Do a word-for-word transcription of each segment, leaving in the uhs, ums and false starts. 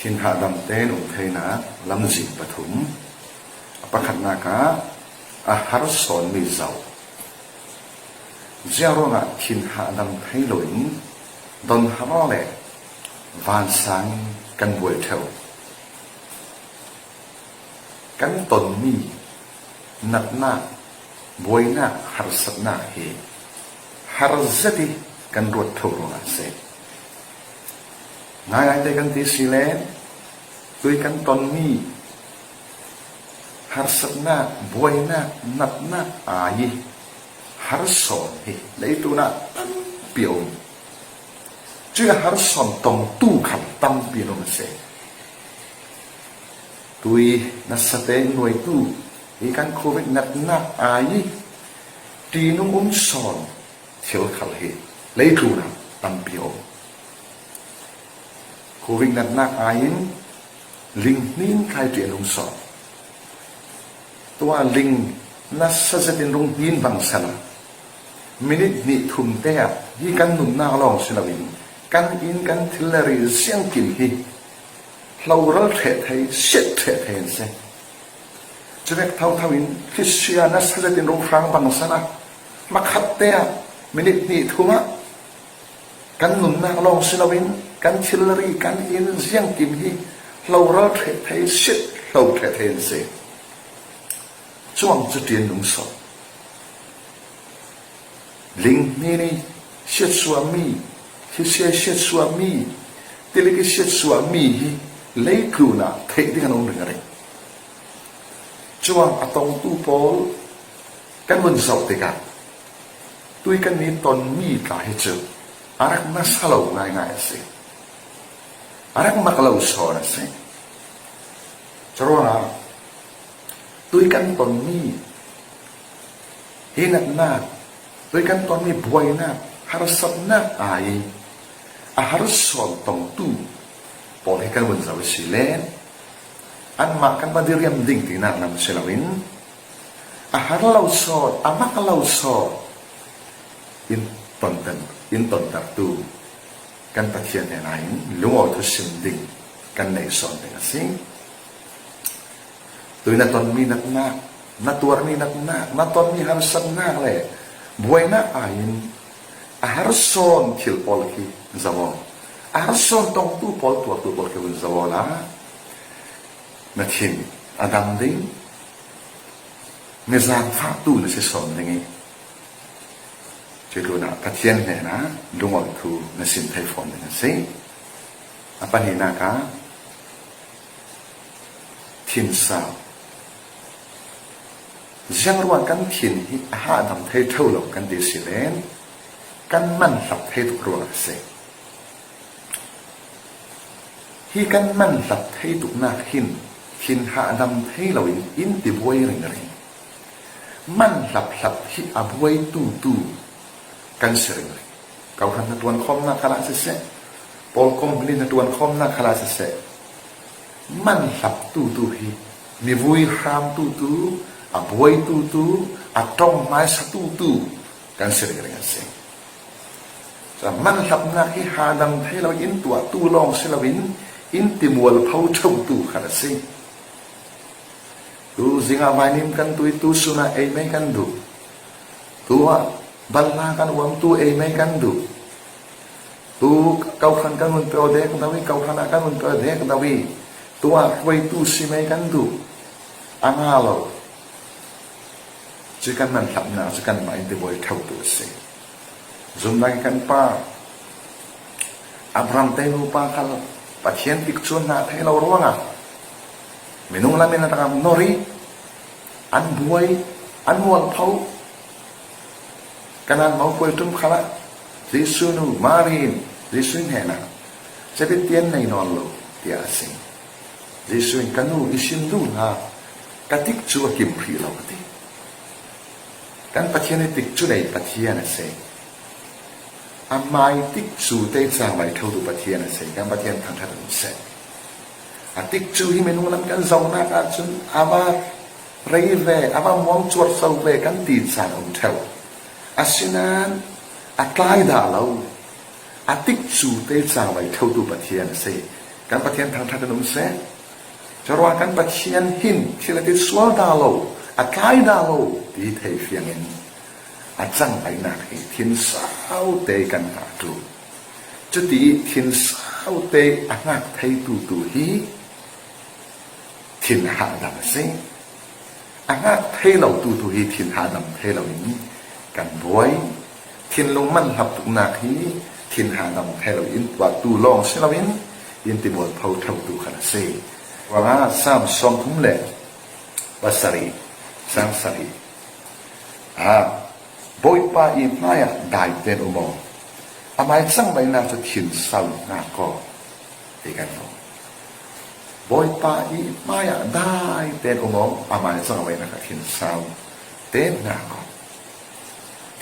Thin hahdamte nung theihna lamzin pathum. A pakhatnak ah a harsawn mi zoh. Ziang ruangah thin hahdam thei loin donhar aw le vansang kan buai ṭheu. Kan tonmi natnak, buainak, harsatnak hi har zet ih kan ruat ṭheu ruangah a si. Ngaingaite kan ti si le, tui kan tonmi harsatnak, buainak, natnak ai ih harsawn hi leitlunah tampi a um. Cuih a harsawn tongtu khal tampi an um a si. Tui nasate nuaitu hi kan Covid natnak ai ih ṭihnung um sawn thil khal hi leitlunah tampi a um. Covid natnak ai in ling hnin thlai ṭihnung sawn. Tua ling nasa zetin rung hnin bangsan a, minit hnih thumte ah hi kan nunnak lawng si loin kan inn, kan thil le ri ziangkim hi hloral ṭheh thei, siat ṭheh thei an si. Cuvek thotho in thlisia nasa zetin rung hrang bangsan a, hmakhatte ah minit hnih thum ah kan nunnak lawng si loin kan thil le ri, kan inn ziangkim hi hloral ṭheh thei, siat hlo ṭheh thei an si. Cuang cu ṭihnung sawn. Ling hnin ih siatsuahmi, thlisia ih siatsuahmi, tilik ih siatsuahmi hi leitlunah theih ding an um ringring. Cuang a tongtu pawl kan vun zoh tikah tui kannih tonmi tla hi cu a rak nasa lo ngaingai a si. A rak mak lo sawn a si. Curuangah tui kan tonmi hi natnak, tui kan tonmi buainak, harsatnak ai a harsawn tongtu pawl hi kan vun zoh a si le, anmah kan va diriam ding tinak lam si loin, a har lo sawn, a mak lo sawn in tonter, in tontertu kan Pathian hnenah in lungawi thusim ding kan nei sawn ding a si. Tui na tonmi natnak, na tuarmi natnak, na tonmi harsatnak le buainak ai in a harsawn thil pawl khi zoh aw. A harsawn tongtu pawl, tuartu pawl khi vun zoh awla na thin a dam ding, na zaangfahtu na si sawn ding ih cuih tlunah Pathian hnenah lungawi thu na sim thei fawn ding a si. A pahnihnak ah thinsau. Ziangruang kan thin hi a hahdam thei ṭheu lo kan ti si len kan manhlap thei tuk ruangah a si. Hi kan manhlap thei tuknak hin thin hahdam thei loin in tibuai ringring. Manhlap hlap hi a buaitu tu kan si ringring. Kohhran hnaṭuan khawmnak khalah siseh, pawl company hnaṭuan khawmnak khalah siseh, manhlaptu tu hi mivui hramtu tu, a buaitu tu, a ṭong hmaisatu tu kan si ringring a si. Cun manhlapnak hi hahdam thei lo in tuahtu lawng si loin in timualpho ṭheutu khat a si. Tu zingah vainim kan tuitu sunah eimei kan duh. Tu ah balhla kan uamtu eimei kan duh. Tu kohhran kan vun peuh dek do ih, kohhran ah kan vun peuh dek do ih, tu ah hruaitu simei kan duh. A nga lo. Cuih kan manhlapnak cu kanmah in tibuai ṭheutu a si. Zumnak ih kan pa Abraham te nupa khal Pathian tikcu hna thei lo ruangah minung lam in a rak nor ih an buai, an mualpho. Kanaan mopuai ṭum khalah Jesuh nu Mari in Jesuh hnenah, "Cebit tian nei nawn lo," tiah a si. Jesuh in, "Ka nu, i sim duh hna, ka tikcu a kim hrih lo," a ti. Kan Pathian hi tikcu nei Pathian a si. Amah ih tikcu te cangvai ṭheutu Pathian a si. Kan Pathian thangṭhat a um seh. A tikcu hi minung lam kan zohnak ahcun a va rei ve, a va muang cuarco ve kan ti caan a um ṭheu. Asinain a tlai dah lo. A tikcu te cangvai ṭheutu Pathian a si. Kan Pathian thangṭhat in um seh. Curuangah kan Pathian hin thil a ti sual dah lo, a tlai dah lo ti thei fiangin a cang ainak hi thinsaute kan ngah tu. Cuti thinsaute a ngak theitu tu hi thin hahdam a si. A ngak thei lo tu tu hi thin hahdam thei lo in kan buai. Thinlung man hlap tuknak hi thin hahdam thei lo in tuah tu lawng si lo in in ti mualpho ṭho tu khan a si. Ruangah Sam sawmthum le pasarih, sang sarih. A, Bawipa i hmaiah dai ten um aw. Amai cangvaihnak cu thinsau in ngak aw, ti kan hmuh. Bawipa i hmaiah dai ten um aw, amai cangvaihnak a thinsau ten ngak aw.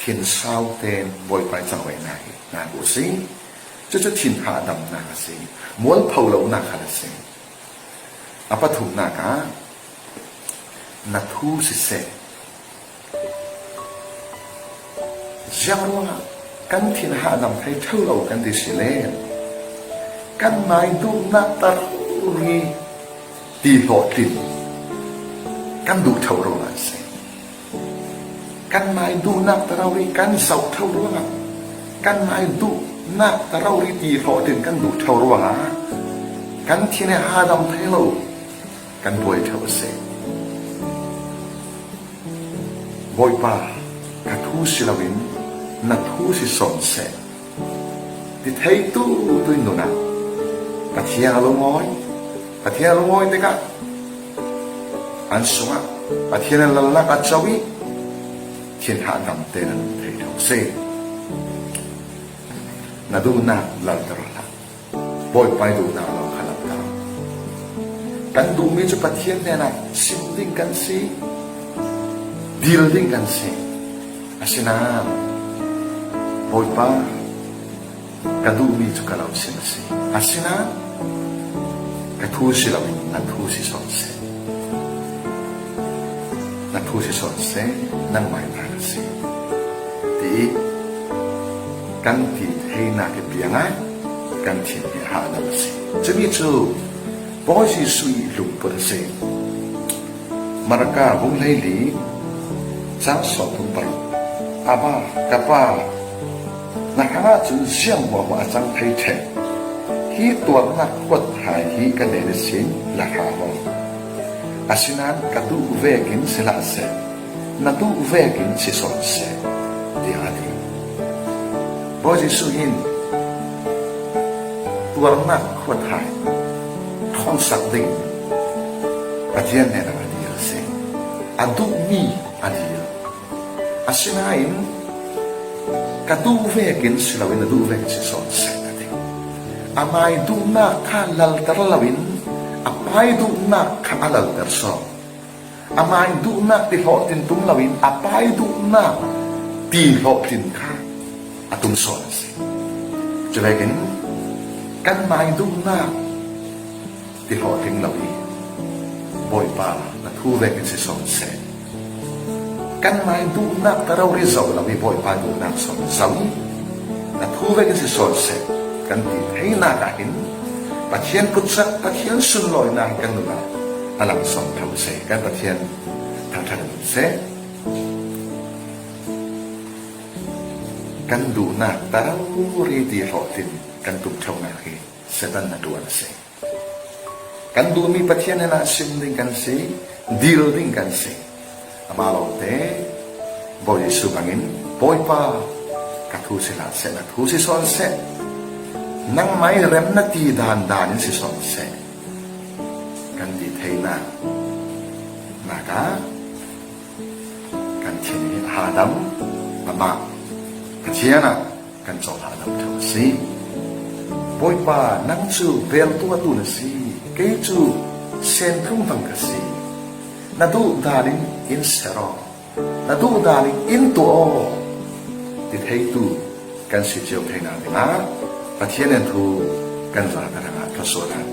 Thinsau ten Bawipa i cangvaihnak hi ngak uh si. Cucu thin hahdamnak a si. Mualpho lonak khan a si. A pathumnak ah na thu siseh. Ziang ruangah kan thin hahdam thei ṭheu lo kan ti si le kan mai duhnak ta rori ti hlawhtlin kan duh ṭheu ruangah a si. Kan mai duhnak ta rori kan zoh ṭheu ruangah, kan mai duhnak ta rori ti hlawhtlin kan duh ṭheu ruangah kan thin hahdam thei lo kan buai ṭheu a si. Bawipa, ka thu si loin na thu si sawn seh, ti theitu tu in nunah Pathian a lungawi, Pathian a lungawi tikah an sungah Pathian a lalnak a co i thin hahdam te nan thei ṭheu si. Na duhnak lalter hlah. Bawipa i duhnak lo kha lo ta. Kan duhmi cu Pathian hnenah sim ding kan si, dil ding kan si. Asinain Bawipa, ka duhmi cu ka lo sim a si. Asinain ka thu si loin na thu si sawn seh. Na thu si sawn seh, nangmah i hna ka si, ti i kan ti theinak i piangah kan thin hi a hah lo a si. Cumi cu Bawi Jesuh i lungput a si. Marka bung hleili, cang sawmthum paruk. Abba, ka Pa, na hrangah cun ziang hmuahhmuah a cang thei ṭheh. Hi tuarnak khuat hai hi ka hnen ihsin la hra maw? Asinain ka duh vekin si hlah seh, na duh vekin si sawn seh, tiah a ti. Bawi Jesuh hin tuarnak khuat hai ṭhawnsak ding Pathian hnenah a dil a si. A duhmi a dil. Asinain ka duh vekin si loin na duh vekin si sawn seh, a ti. Amai duhnak kha lalter loin a Pa i duhnak kha a lalter sawn. Amai duhnak ti hlawhtlin tum loin a Pa i duhnak ti hlawhtlin kha a tum sawn a si. Cuvekin kanmai duhnak ti hlawhtling lo i Bawipa na thu vekin si sawn seh. Kanmai duhnak ta rori zoh lo i Bawipa duhnak sawn zoh i na thu vekin si sawn seh kan ti theinak ah hin Pathian kutcak, Pathian sunlawinak hi kan nunah a lang sawn ṭheu seh. Kan Pathian thangṭhat in um seh. Kan duhnak ta rori ti hlawhtlin kan tum ṭheunak hi Satan na ṭuan a si. Kan duhmi Pathian hnenah sim ding kan si, dil ding kan si. Amah lawngte Bawi Jesuh bangin, Bawipa, ka thu si hlah seh, na thu si sawn seh. Nangmah i rem na ti dan dan in si sawn seh, kan ti theinak nak ah kan thin hi a hahdam, amah Pathian ah kan co hahdam ṭheu a si. Bawipa, nang cu bel tuahtu na si, kei cu sentlung bang ka si. Na duh dan in in ser aw, na duh dan in in tuah aw, ti theitu kan si cio theinak dingah Pathian in thu kan zate hrangah thluasuah hlah.